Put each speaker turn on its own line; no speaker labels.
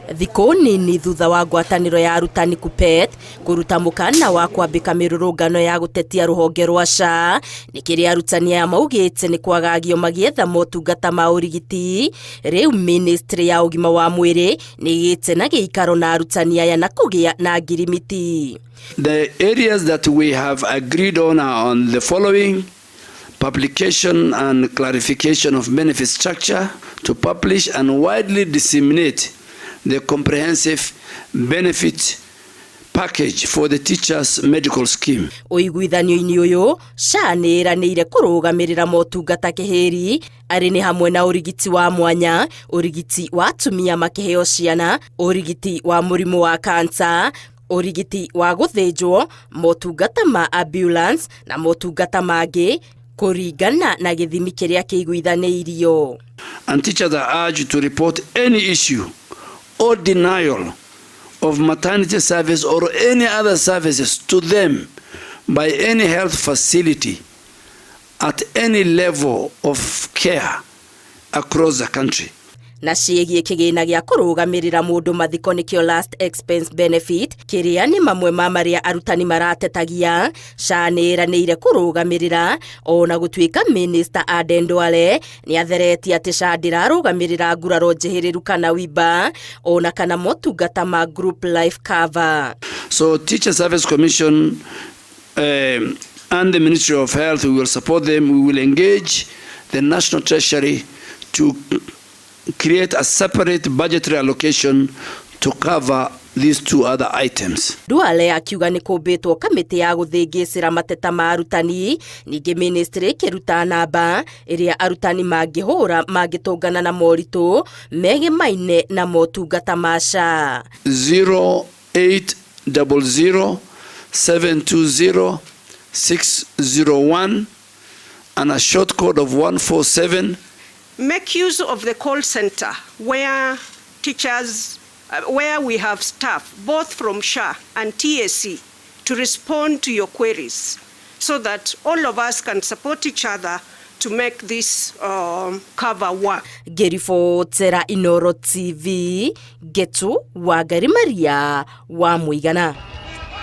Thikũ nini thutha wa ngwatanĩro ya arutani KUPPET kũruta mũkana wa kwambĩka mĩrũrũngano ya gũtetia rũhonge rwa SHA, nĩ kĩrĩa arutani aya maugĩte nĩ kwagagio magĩetha motungata ma ũrigiti. Rĩu ministry ya ũgima wa mwĩrĩ nĩ ĩgĩte na gĩikaro na arutani aya na kũgĩa na ngirimiti.
The areas that we have agreed on are on the following: publication and clarification of benefit structure, to publish and widely disseminate the comprehensive benefit package for the teachers' medical scheme.
Ũiguithanio-inĩ ũyũ, SHA nĩ ĩranĩire kũrũgamĩrĩra motungata kĩhĩri arĩ nĩ hamwe na ũrigiti wa mwanya, ũrigiti wa atumia makĩheo ciana, ũrigiti wa mũrimũ wa kansa, ũrigiti wa gũthĩnjwo, motungata ma ambulance na motungata mangĩ kũringana na gĩthimi kĩrĩa kĩiguithanĩirio.
And teachers are urged to report any issue or denial of maternity service or any other services to them by any health facility at any level of care across the country.
Na ciĩgiĩ kĩgĩna gĩa kũrũgamĩrĩra mũndũ mathiko, nĩkĩo last expense benefit, kĩrĩa nĩ mamwe ma marĩa arutani maratetagia, SHA nĩ ĩranĩire kũrũgamĩrĩra, ona gũtuĩka Minister Aden Duale nĩ atheretie atĩ SHA ndĩrarũgamĩrĩra nguraro njĩhĩrĩru kana wimba ona kana motungata ma group life cover.
So Teacher Service Commission and the Ministry of Health, we will support them. We will engage the National Treasury to create a separate budgetary allocation to cover these two other items.
Duale akiuga nĩ kũmbĩtwo kamĩtĩ ya gũthĩngĩcĩra mateta ma arutani. Ningĩ ministry ĩkĩruta namba ĩrĩa arutani mangĩhũra mangĩtũngana na moritũ megemaine na motungata ma SHA.
0800 720 601 and a short code of 147.
Make use of the call center where teachers, where we have staff both from SHA and TSC to respond to your queries so that all of us can support each other to make this cover work.
Ngĩribotera Inoro TV, Ngetu Wangari Maria wa Mũigana.